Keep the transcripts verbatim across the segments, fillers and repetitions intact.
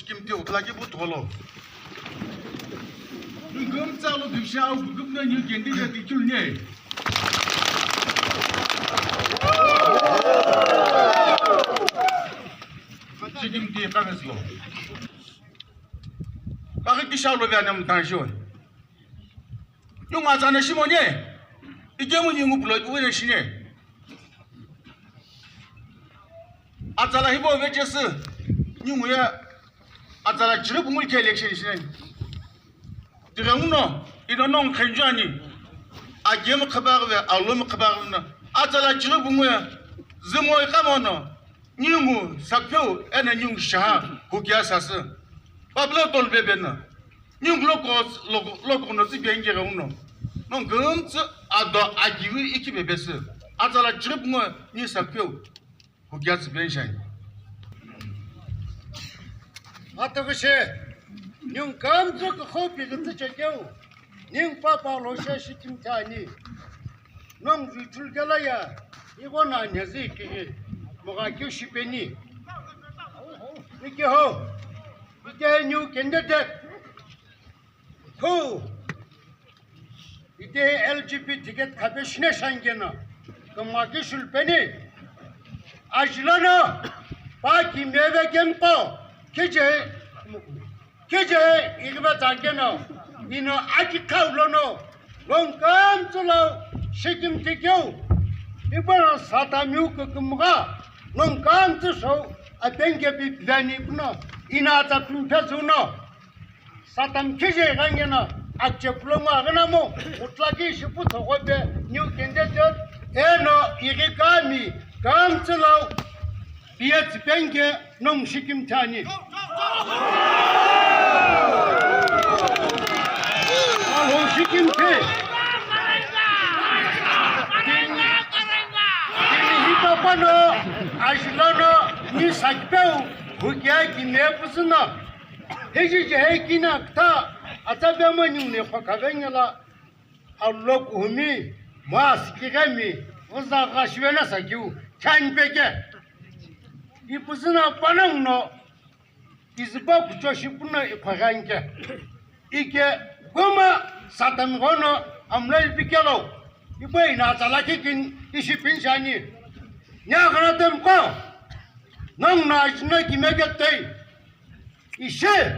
Kimti utlaki bu tholo. Gumtsa lo gumsha au gumna new candidate ikul ne. Chikimti kames lo. Kaki kisha lo bia nam tan shon. Nyungu atsana shimone. Ikemu nyungu pulo ipuwene shine. Atsala hibo vechesi. Nyungu ya. Atsala chiripu nguli ke election shine. Tiga uno. Ino nong khenjani. Agemu khabagve, alomu khabagve na. Atsala chiripu nguya. Zimo ikamono. Nyungu sakpheu ena nyungu shaha hukia sasü. Pablo tolbebena. Nyungu loko, loko, loko no si biangi ga uno. No gumtsa ado agiwi iki bebesü. Atsala chiripu ngo ni sakpheu hukia si biangi shai. Atagushe, nyungu gumtsa ko khopi gumtsa chekeu. Ning papa lo sha shikim tani. Nong ju chul gala ya, igo na nyazi kiri, moga kyu shipeni. Ike ho, ike new candidate. Ho, ite L G B ticket kape shine shangena, kama ki shulpeni. Ajilana, pa ki meve kempo, kije, Kije ighiva tsakeno, ino aki khau lono, long kamtsu lo shikim tikeu, ibono Satan miu kukumgha, long kamtsu shou apengke pi piveni kuno, ina atsa pimpe zuno, Satan kije ghangeno, akche kulongo aghinamo, utlaki shipu thogope, new candidate, eno ighi kami, kamtsu lo, Piye tsipengke nong shikim thani. Aho shikim the. Tini hipapano, ajulano, ni sakipeu, hukia ki mepusuna. Heji jehe kina kta, atabemo nyungne khokavengela. Allo kuhumi, mas kighemi, vüza ghashiwena sakiu, khan peke. Ipuzüna panangno, izipa kuchoshi puno ikhwaghanke. Ike, goma Satan ghono, amla ipikelo, ipo ina atalaki kin, ishi pinshani. Nya ghana temko, nong na ishina kimeke tei. Ishe,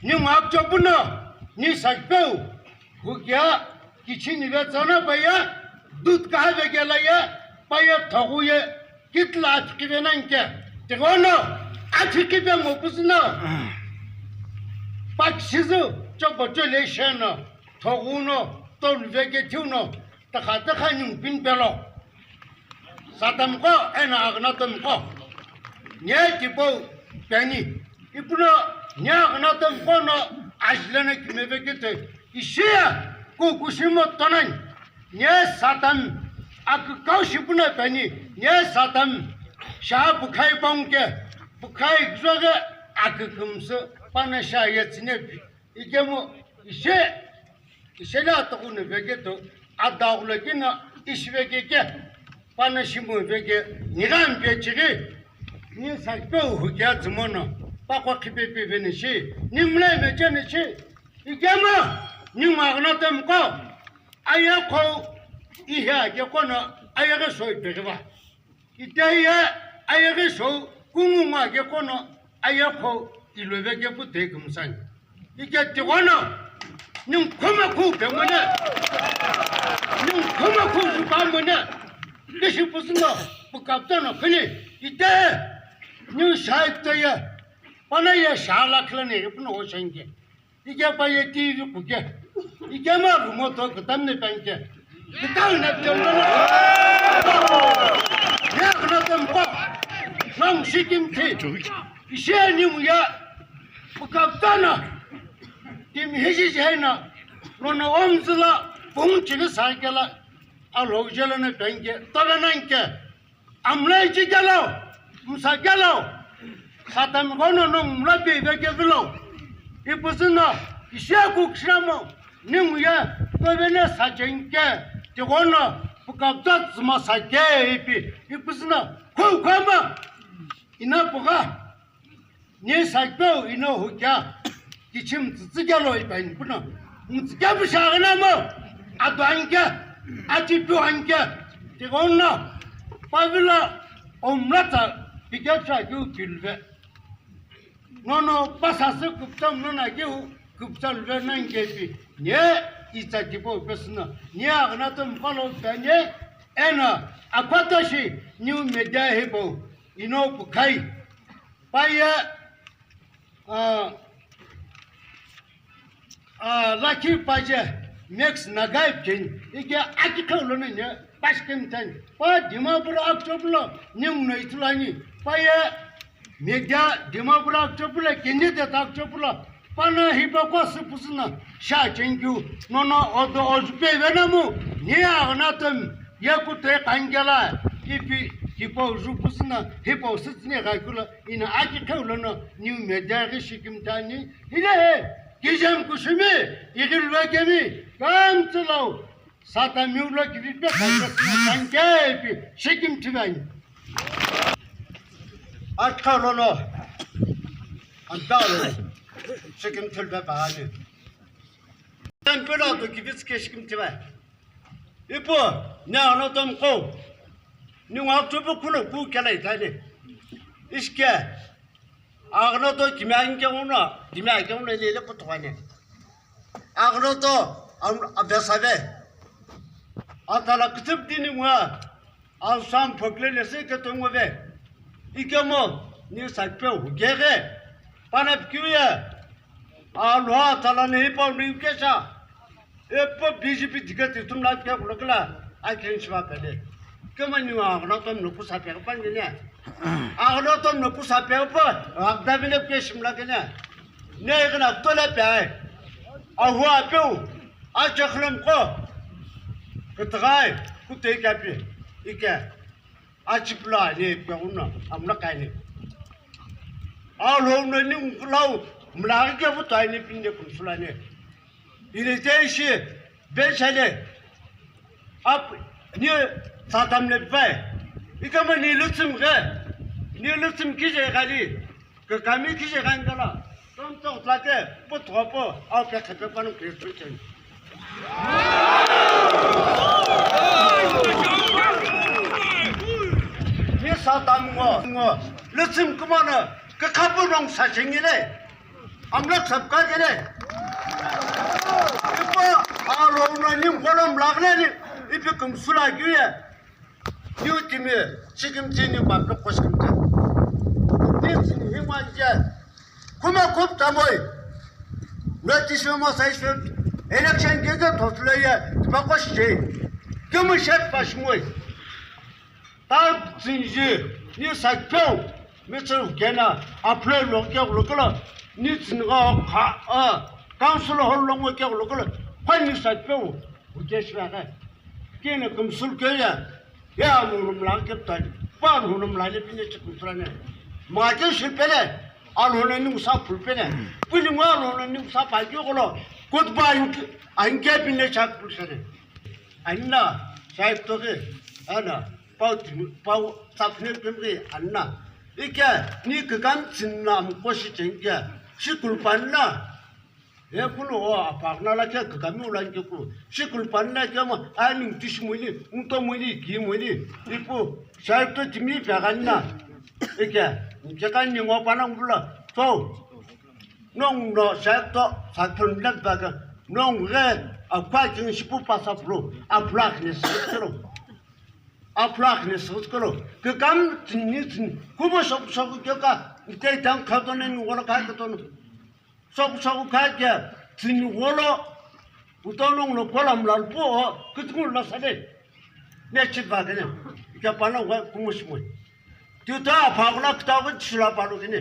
ni ngakcho puno, ni sakpeu, hukia, kichini ve tsana paya, dut kaha vekela ye, paya thogu ye, kitla athikive nanke, tigono, athikive mo kusno. Pakshizu, chobo chole sheno, thogu no, tolu veke thiu no, Takha takha nyung pin pelo. Satan ko ena agna tem ko. Nye tipo peni. Ipuno nye agna tem ko no ajlana kimeve kete. Ishia ko kushimo tonan. Nye Satan akukau shipuna peni. Nye Satan sha bukhai bongke. Bukhai gzoge akukumsu pana sha yetsine. Ikemu ishe, ishe la toku ne veke to, adagula kina ishi veke ke, pana shimu veke, nigan pe chigi, ni sakpe hukia tsumono, pakwa khipe pe vene shi, ni mle me chene shi, ikemu, ni magna tem ko, aya ko, ihe ake kono, aya ke soi pe ba. Itaiye ayeghi shou kungu ngo ake kono ayekho ilove kepu toi kümsani. Ike tighono, ningu khuma khu pemone, ningu khuma khu jupamone, kishi pusuno pukaptono khuni, ite, ningu shai toye, pana ye shala khilani ipuno oshenge. Ike pa ye T V kuke. Ike ma rumo to kutam ne panke. Kutam ne telo. Ya kuna tempo. Nong shikim thi. Ishe ni mu ya. Pukaptana. Tim hiji jena. Lono omzula. Pung chili sakela. Alo jela ne panke. Tala nanke. Amlai chi kelo, msa kelo, Satan kono no mla pe ve ke vilo. Ipusino, ishe ku kshamo, ningu ya, to vene sa chenke, ti kono, pukapta zuma sa ke ipi, ipusino, ku kama, ina puka. Ni sakipeu ino hukea kichim tsütsükelo ipeni puno. Mtsikepu shaghinamo, adu anke, atipu anke, tigonna, pavila omlata, pikepsha kiu kilve. Nono pasasü kuptam nona kiu kuptam ve nang kepi. Nye itsa kipo pesuna. Nye agna to mpalo pe nye. Ena akwata shi new media hipo. Ino kukhai. Paye, ah, ah, Lucky Paje, Max Nagai pin, ike aki khau lono nye, Pashkin ten. Pa Dimapur akchopulo, nyung no itulani. Paye, media Dimapur akchopulo, candidate akchopulo. Pana hipa kwa süpüsüna sha chengkeu nono odo ojupe venamu ni agna tem yekute kangela ipi hipa ujupüsüna hipa sütsüne gakula ina aki kheulono new media ghi shikimtani ile he kijem kushimi igilve kemi kamtsulau. Sata miulo kivipe khaikesina kangeipi shikim thivani. Akhalono, antalono, shikim thilve bahani. Tempelo to kivitske shikim thivai. Ipo, ne ano tom ko. Ni ngak tupu kulo ku kela itani. Iske, Agno to kimi anke uno, kimi anke uno lele putukwane. Agno to am-, abesave. Atala kutip dini ngwa, ansam phokle lese ke tongove. Ikemo, ni sakpe ugege. Pana pikiuye. Alwa atala nehi pau ni ukesha. Epo B J P ticket itum la kya kulakla, I can shiva pele. Kama ni wa agna tom no kusa pe pa ni ne. Agna tom no kusa pe pa, agda bile pe shimla ke ne. Ne gna to le pe ai. Ahua pe u, a chakhlem ko. Kutrai, kute kya pe. Ike. Achipla ne pe uno, amla kai ne. Alo no ni nglau, mla ke vutai ne pinde kumsula ne. Ile te ishi, ben shale. Ap, ni satam le pai. Ikama ni lutsum ge. Ni lutsum kije gali. Ke kami kije gangala. Tom tom tlake, po thopo, au pe khepe panu ke tuchen. Ni satam ngo, ngo. Lutsum kumana, ke khapu nong sa chengile. Amla sabka gele. Ipo alo na nim kolom lagle ni ipi kum sula giye. Yu timi sikim tini ba pe kos kim ta. Ni tini hima je. Kuma kup tamoi. Notice mo sai election ge ge thosle ye. Ba kos je. Kim shet pas moi. Ta tsinji ni sakpeu, mi tsirukena, apre lo ke lo kala, ni tsinga kha, a, council hall lo ke lo kala, pa ni sakpeu, u ke shwa ka. Kene kumsul ke ya, ya mu rum la ke tali, pa rum la le pine chikumsula ne. Ma ke shi pele, alhona ni usa pul pele, puli ma alhona ni usa pa ke lo, goodbye, anke pine chak pul sene. Anna, sai to ke, ana. Pau timi, pau tsapne pimri anna. Ike, ni kikam tsinna amko shi chengke, shi kulpanna. E kuno o apakna la ke kikami ulan ke ku. Shi kulpanna ke ma, ai ning tishi muni, unto muni, ki muni. Ipu, shai to timi pe ganna. Ike, nke kan ni ngo panang bula. So, nong no shai to, sa kulna baga. Nong re, akwa king shipu pasa plo, aplak ni sikero. Aplak ni sokolo. Ke kam tini tini. Kubo sok sok ke ka. Ite tang khato ne ni wala ka khato no. Sok sok ka ke. Tini wala. Utonong lo kolam lal po. Kitku la sale. Ne chit ba ke ne. Ke pana wa kumus mo. Tuta phagla kta ko chula palo ke ne.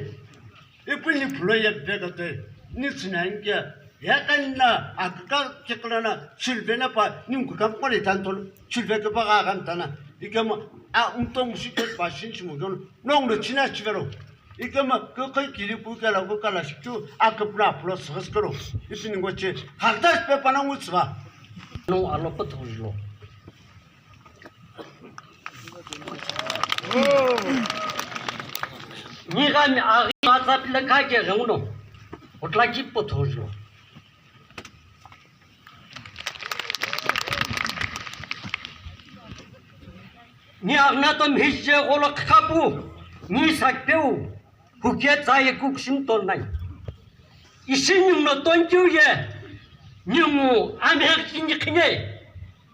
Ipu ni phulo ye beka te, ni tsinanke, ya kanna, akaka keklana, silvena pa, ni ngukam kore tanto, silve ke pa ga kan tana. Ikema, a unto musi ke pa shin shimo gono, nong no china chivero. Ikema, ke kai kiri pu ke la ko kala shitu, akapla phulo sgas koro. Ipu ni ngoche, hakta pe pa na ngutsva. No alo pa to lo. Nighami aghi Atsa pila kha ke ghenguno. Otla ki potho jo. Ni agna to mhije golo khapu. Ni sakpeu. Huke tsa ye kuk shim ton nai. Ishi nyung no ton kyu ye. Nyungu amhek kini khine.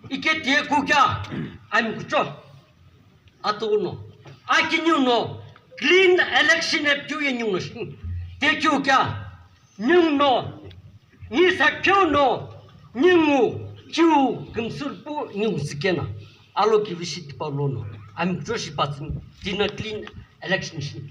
Ike tie kukya. Am kucho. Atuno, akiniu no clean election epikeu ye ningu no shi. Tekeu kya, ningu no, ni sa keu no, ningu kiu kümsürpu ningu sikena. Alo ki visit pa lono. Am Joshi patsin, tina clean election shi.